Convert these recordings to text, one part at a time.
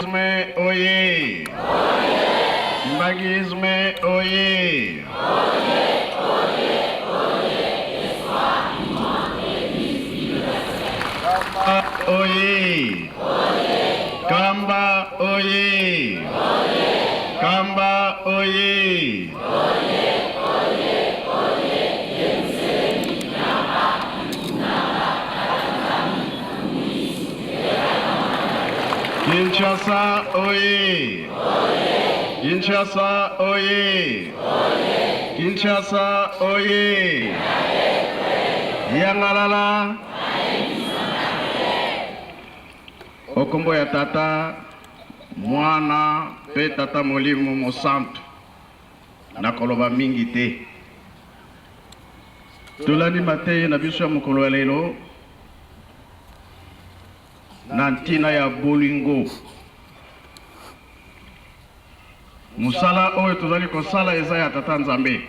Isme oye! Kimbanguisme oye! Kamba oye! Kamba oye! Kamba oye! Kinshasa oye! Kinshasa oye! Kinshasa oye! Yangalala! Okombo ya Tata, Mwana pe Tata Molimo Mosantu. Nakoloba mingi te. Tolandi mateyi na biso ya mokolo ya lelo na ntina ya bolingo. Mosala oyo tozali kosala eza ya Tata Nzambe.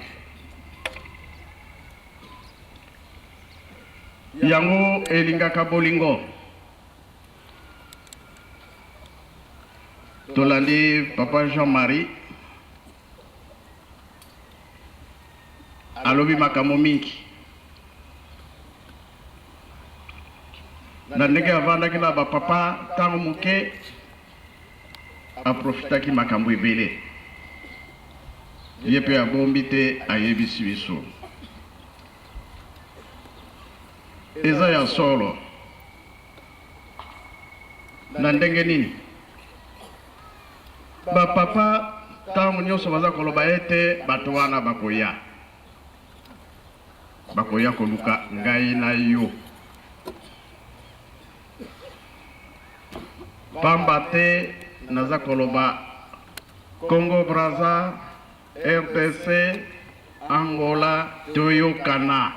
Yango elingaka bolingo. Tolandi Papa Jean-Marie alobi makambo mingi na ndenge avandaki na ba papa ntango moke aprofitaki makambo ebele ye mpe abombi te ayebisi biso eza ya solo Na ndenge nini? Ba papa tango nionso baza koloba ete bato wana bakoya, bakoya koluka ngai na yo. Pamba te naza koloba Congo Brazza, rdc, Angola toyokana.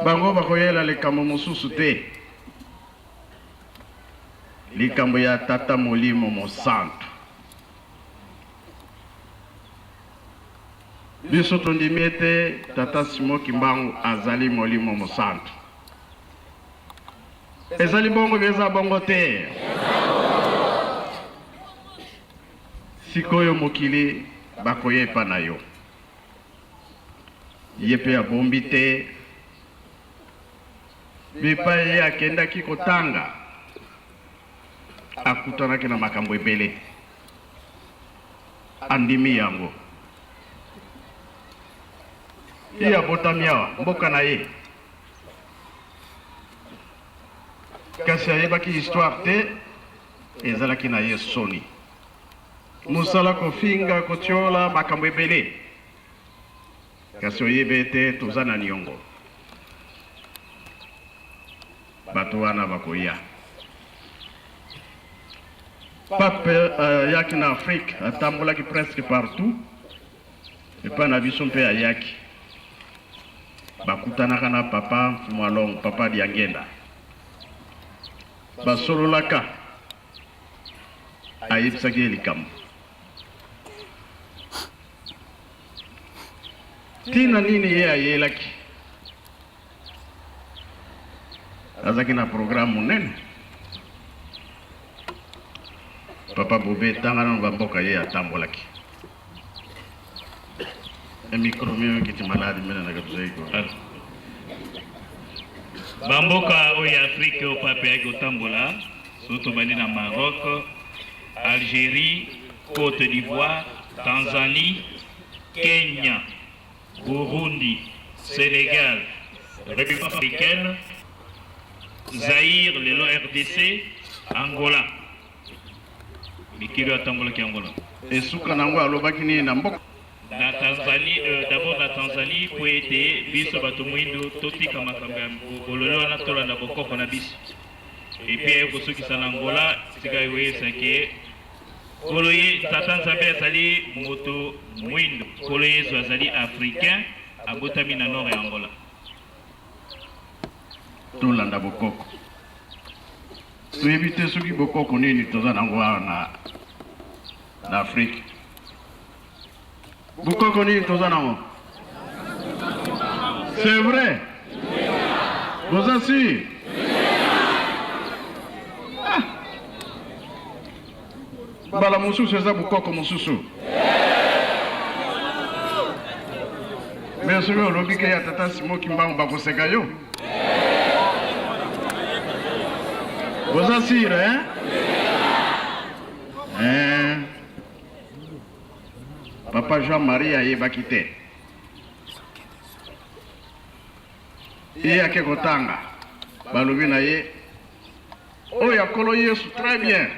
Bango bakoyela likambo mosusu te, likambo ya Tata Molimo Mosantu. Biso tondimi ete Tata Simon Kimbangu azali Molimo Mosantu. Ezali bongo bi eza bongo te? Sikoyo mokili bakoya epa na yo. Ye pe abombi te bipai ye akendaki kotanga akutanaki na makambo ebele. Andimi yango. Ye abotami awa, mboka na ye. Kasi ayebaki histoire te, ezalaki na ye soni. Mosala kofinga, kotiola, makambo ebele. Kasi oyebi ete toza na niongo. Bato wana bakoya. Pape ayaki na Afrique, atambolaki presque partout. Epai na biso mpe ayaki. Bakutanaka na Papa Mfumu Alongo, Papa Diangienda. Basololaka. Ayebisaki ye likambo. Ntina nini ye ayelaki? Azalaki na programme monene. Papa Bobe, tanga nano bamboka ye atambolaki. Micro mio kiti maladi mena na kabzaiko. Bamboka oyo ya Afrique oyo pape ayaki kotambola, soki tobandi na Maroc, Algerie, Cote d'Ivoire, Tanzanie, Kenya, Burundi, Senegal, Republique africaine, Zaïre, lelo rdc, Angola. Mikili oyo atambolaki yango wana. Esuka na yango alobaki nini na mboka? Na Tanzanie, euh, d'abord na Tanzanie mpo ete biso bato mwindu totika makambo ya bolole wana tolanda bokoko na biso. Et puis aye kosukisa na Angola esika aye koyebisa ke Nkolo ye Tata Nzambe azali moto mwindu, Nkolo Yesu azali africain, abotami na nord ya Angola. Tolanda bokoko. Toyebi te soki bokoko nini toza nango awa na, na Afrique. Bokoko nini toza nango? C'est vrai? Boza sûr? Mbala mosusu eza bokoko mosusu. Mais soki olobi ke ya tata Simon Kimbangu bakoseka yo. Boza sire hein? Eh. Papa Jean-Marie ayebaki te. Ye ake kotanga. Balobi na ye oyo ya Nkolo Yesu très bien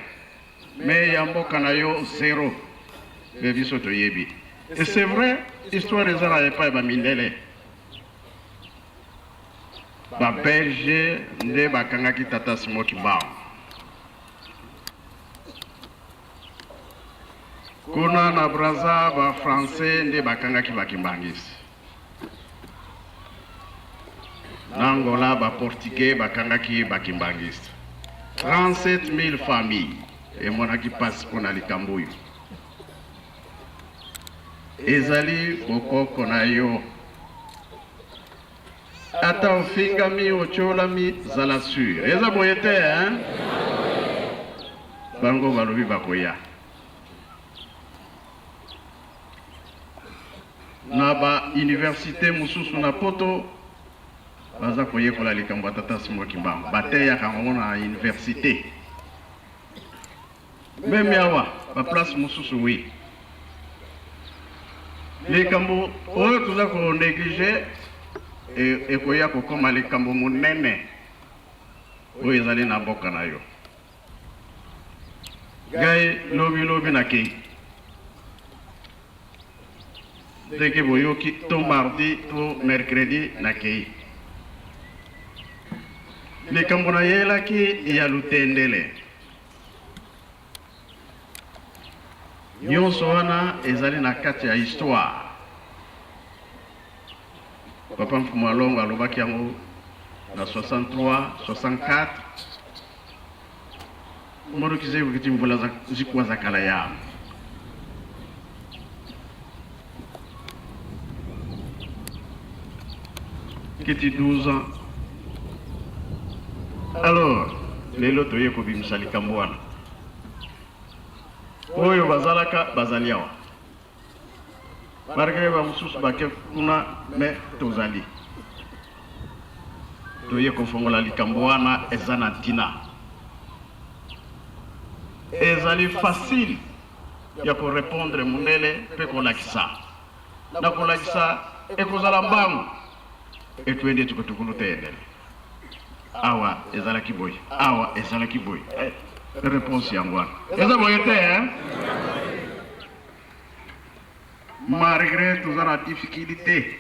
mais ya mboka na yo zero. Mais biso toyebi. Et c'est vrai, histoire eza na epai ya ba mindele. Ba Belge nde bakangaki tata Simon Kimbangu. Kuna na Brazza ba Français nde bakangaki ba Kimbanguiste. Na Angola ba Portugais bakangaki ba Kimbanguiste. 37 000 familles emonaki mpasi mpo na likambo oyo. Ezali bokoko na yo. Ata ofingami, otiolami, zala sur. Eza boye te hein? Bango balobi bakoya. Na ba universite mosusu na poto baza koyekola likambo ya tata Simon Kimbangu. Bateyaka yango na universite. Meme awa ba place mosusu oui. Likambo oyo toza ko negliger ekoya kokoma likambo monene oyo ezali na mboka na yo. Ngai lobi lobi nakei ndenge boyoki to mardi to mercredi nakei. Likambo nayelaki ya Lutendele Nyonso wana ezali na kati ya histoire. Papa Mfumu Alongo alobaki yango na 63, 64. Morokize kuti mvula zikuwa za kala ya. Kiti 12 ans. Alors, lelo toye kobimisa likambo wana. Oyo bazalaka bazali awa. Malgré ba mosusu bake kuna, mais tozali. Toye kofongola likambo wana eza na ntina. Ezali facile ya ko repondre mundele pe kolakisa. Na kolakisa ekozala mbangu. Etuende tukutukulu te endele. Awa ezalaki boye, awa ezalaki boye. Eh, réponse yango wana. Eza boye te hein? Malgré toza na difficulté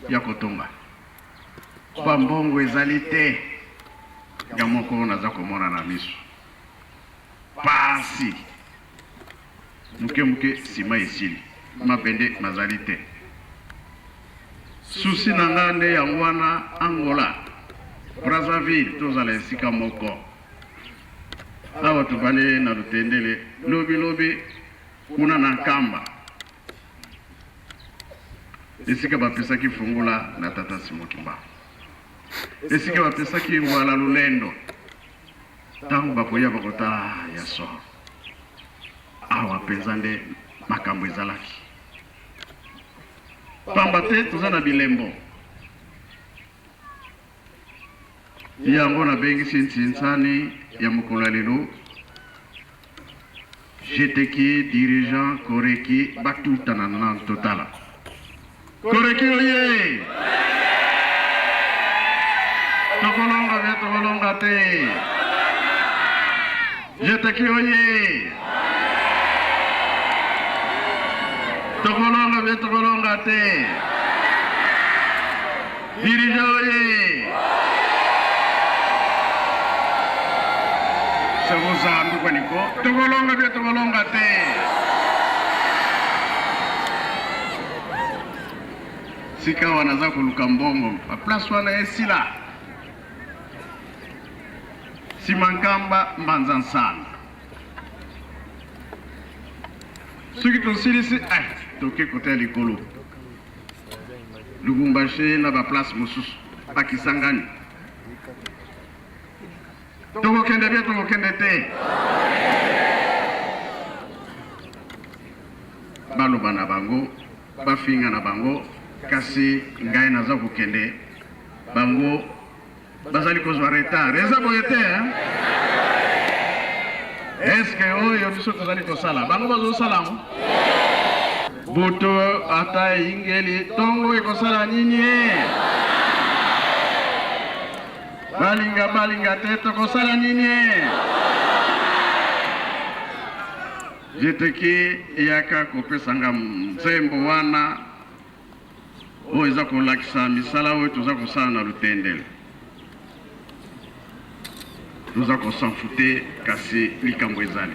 ya kotonga, ba mbongo ezali te, nga moko naza komona na miso pasi moke moke, sima esili, mabende mazali te. Souci na nga nde yango wana, Angola, Brazzaville, tozala esika moko. Awa tobandi na Lutendele, lobi lobi kuna na Nkamba, esika bapesaki fungola na tata Simon Kimbangu, esika bapesaki Ngwala Lulendo. Ntango bakoya bakotala ya solo, awa mpenza nde makambo ezalaki. Pamba te toza na bilembo. Yango nabengisi ntsinsani ya mokolo ya lelo, Jeteki, dirigeant, Koreki, batutana na totala. Koreki oye! Tokolonga bia tokolonga te. Jeteki oye! Tokolonga bia tokolonga te. Dirigeant oye! Sekozandu kwaniko tokolonga bia tokolonga te. Sika wana naza koluka mbongo ba place wana esila. Sima Nkamba Mbanza Nsanda. Soki tosilisi eh, toke kote ya likolo Lubumbashi na ba place mosusu ba Kisangani. Tokokende bien, tokokende te. Baloba na bango, bafinga na bango, kasi ngai naza kokende, bango bazali kozwa retard. Eza boye te hein? Eske oyo biso tozali kosala, bango bazosala yango? Butu ata eyingeli, tongo ekosala nini? Balinga balinga te, tokosala nini? Jeteki eyaka kopesa nga nzembo wana oyo eza kolakisa misala oyo toza kosala na Lutendele. Toza kosanfute kasi likambo ezali.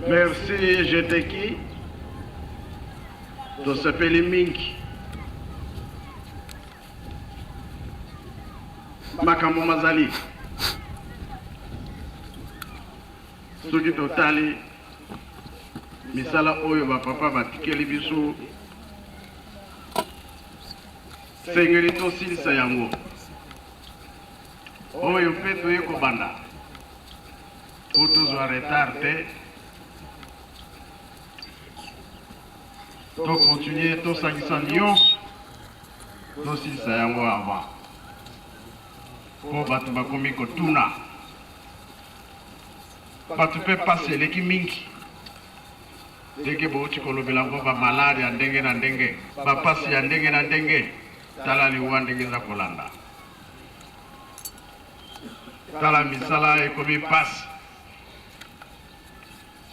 Merci Jeteki, tosepeli mingi makambo mazali soki totali misala oyo bapapa batikeli biso sengeli tosilisa yango oyo mpe toye kobanda mpo tozwa retard te to continuer tosangisa nyonso tosilisa yango avant mpo bato bakomi kotuna bato mpe mpasi eleki mingi ndenge bouti kolobela yango bamaladi ya ndenge na ndenge bapasi ya ndenge na ndenge tala liwa ndenge eza kolanda Tala misala ekomi pasi.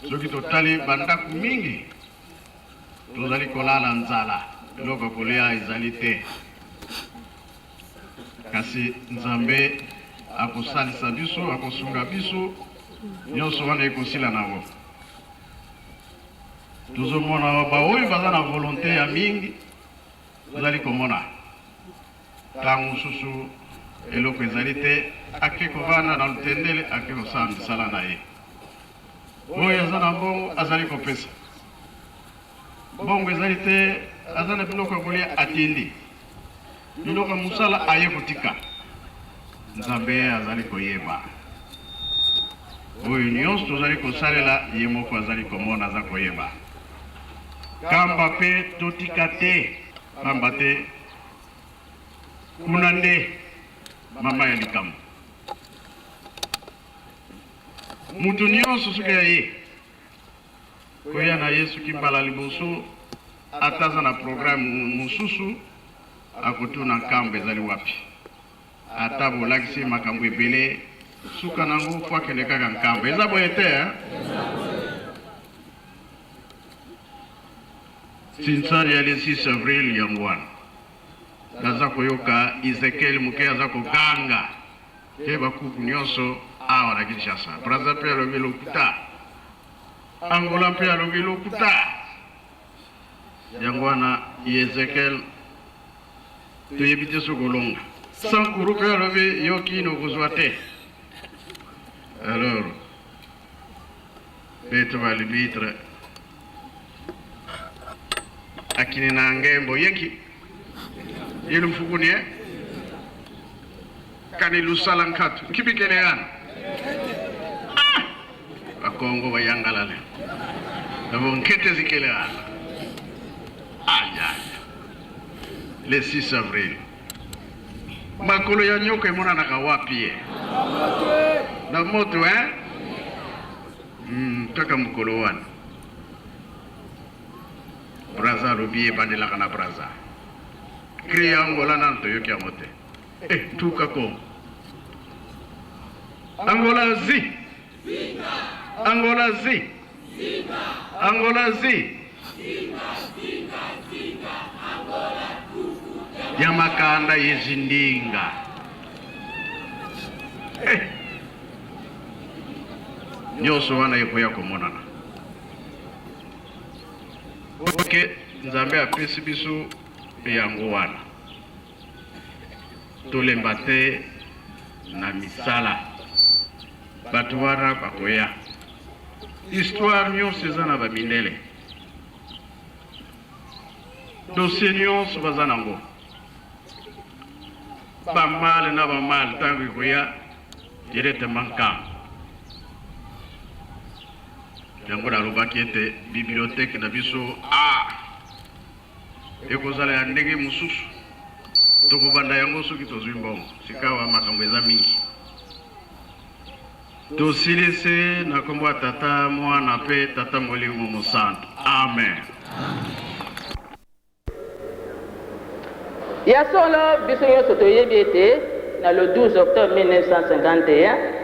Soki totali bandako mingi tozali kolala nzala, eloko ya kolia ezali te. Kasi Nzambe akosalisa biso, akosunga biso, nyonso wana ekosila nango. Tozomona baoyo baza na volonte ya mingi, tozali komona Ntango mosusu eloko ezali te, ake kovanda na lutendele, ake kosala misala na ye. Oyo aza na mbongo azali kopesa, mbongo ezali te, aza na biloko ya kolia atindi, biloko ya mosala aye kotika. Nzambe azali koyeba oyo nyonso tozali kosalela, ye moko azali komona, aza koyeba. Kamba mpe totika te, pamba te Kuna nde mama ya likambo. Mutu nyonso soki aye Koya na ye soki mbala liboso, ata aza na programme mosusu, akotuna Nkamba ezali wapi. Ata bolakisi ye makambo ebele, suka nango fo akende kaka Nkamba. Eza boye te hein? Sinsar ya le 6 avril yango wana. Naza koyoka Ezekiel moke aza koganga ke ba coupe nyonso awa na Kinshasa. Brazza mpe alobi lokuta. Angola mpe alobi lokuta. Yango wana Ezekiel toyebi te soki olonga. Sankuru mpe alobi yo kino okozwa te. Alors beto ba arbitre akini na ngembo yeki yelu mfukuni eh? Kani lusala nkatu nkibikele yana ah! Bakongo bayangalale nabo nkete zikele yana ayaya le 6 avril makolo ya nyoka emonanaka wapi ye na moto hein? Kaka mokolo wana Brazza alobi ebandelaka na Brazza cri ya Angola nanu toyoki yango te. Eh, tuka Congo. Angola zi. Angola zi. Angola zi. Ya makanda yezindinga. Eh. Nyonso wana ekoya komonana. Oke Nzambe apesi biso yango wana. Tolemba te na misala. Bato wana bakoya. Histoire nyonso eza na ba mindele. Dossier nyonso baza nango. Ba male na ba male tango ekoya directement camp. Yango nalobaki ete bibliothèque na biso ah Ekozala ya ndenge mosusu. Tokobanda yango soki tozwi mbongo. Sikawa makambo eza mingi. Tosilisi na nkombo ya Tata, Mwana mpe Tata Molimo Mosantu. Amen. Ya solo, biso nyonso toyebi ete na le 12 octobre 1951,